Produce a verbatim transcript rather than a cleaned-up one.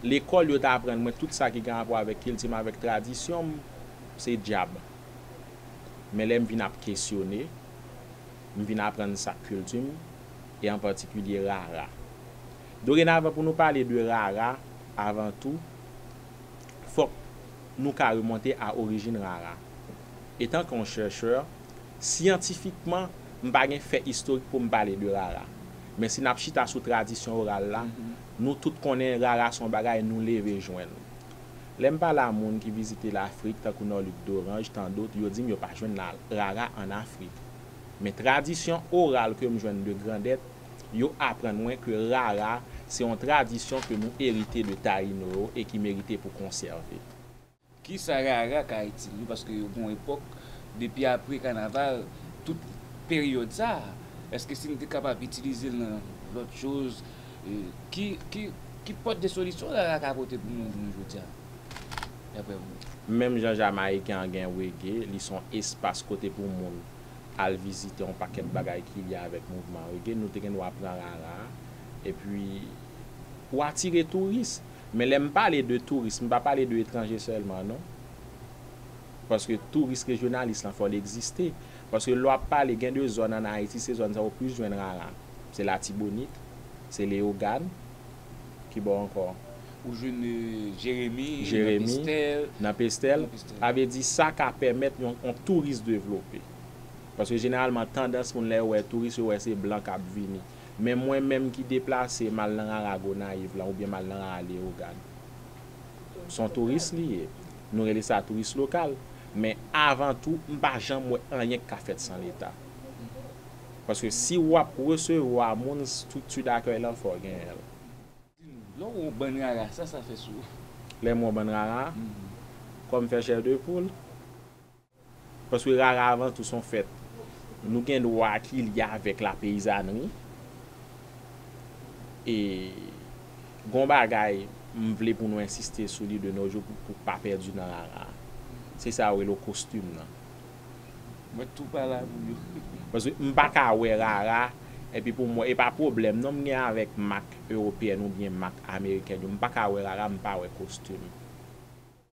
Lekòl yo te aprann mwen tout sa ki gen rapò avèk kilti m, avèk tradisyon m, se dyab. Men lè m vin ap kesyone, m vin aprann sa k kilti m, e an patikilye rara. Dorenavan, pou nou pale de rara, avan tou, fòk nou ka remonte a orijin rara. Etan ke yon chèchè, syantifikman, m pa gen fè istorik pou m pale de rara. Men si n ap chita sou tradisyon oral la, nou tout konnen rara se yon bagay nou leve jwenn. Lè m pale a moun ki vizite Lafrik, tankou Norluck Dorange, tandot, yo di m yo pa jwenn la, rara ann Afrik. Men tradisyon oral ke m jwenn de grandèt, yo aprann mwen ke rara se yon tradisyon ke nou erite de Tayino yo e ki merite pou konsève. Kisa rara ka itil nou? Paske yo gen yon epòk, depi apre kanaval, tout peryòd sa, èske si n te kapab itilize l nan lòt choz, ki, ki, ki pòt de solisyon rara ka pote pou nou jounen jodi a, daprè ou? Menm jan Jamayiken an gen reggae, li se yon espas kote pou moun al vizite yon pakèt bagay ki lye avèk mouvman reggae, nou te gen dwa pran rara, epi pou atire touris. Men lè m pale de touris, m pa pale de etranje sèlman, non. Paske touris rejyonalis lan fò l egziste. Paske lè w ap pale, gen de zòn ann Ayiti, se zòn sa yo plis jwenn rara. Se Latibonit, se Leyogàn, ki bò ankò? Ou jwenn Jeremi, Jeremi, nan Pestèl. Nan Pestèl. Sa vle di sa ka pèmèt yon, yon touris devlope. Paske jeneralman, tandans moun lè yo wè touris, yo wè se blan k ap vini. Men mwen menm ki deplase, m al nan rara Gonayiv lan, oubyen m al nan rara Leyogàn. Se yon touris li ye. Nou rele sa touris lokal. Men avan tou, m pa janm wè anyen k ka fèt san Leta. Paske si w ap resevwa moun, estrikti dakèy lan fò w genyen l. Lè w wè yon bann rara, sa sa fè sou ou? Lè m wè yon bann rara, kò m fè chè de poul. Paske rara avan tou se yon fèt. Nou gen dwa ki lye avèk lapeyizanri. E gen yon bagay m vle pou nou ensiste sou li de nos jours pou, pou pa pèdi nan rara. Se sa yo rele kostim nan. Mwen tou pa la pou yo. Paske m pa ka wè rara, epi pou m wè, e pa pwoblèm non m gen avèk mak ewopeyèn oubyen mak amerikèn yo. M pa ka wè rara, m pa wè kostim.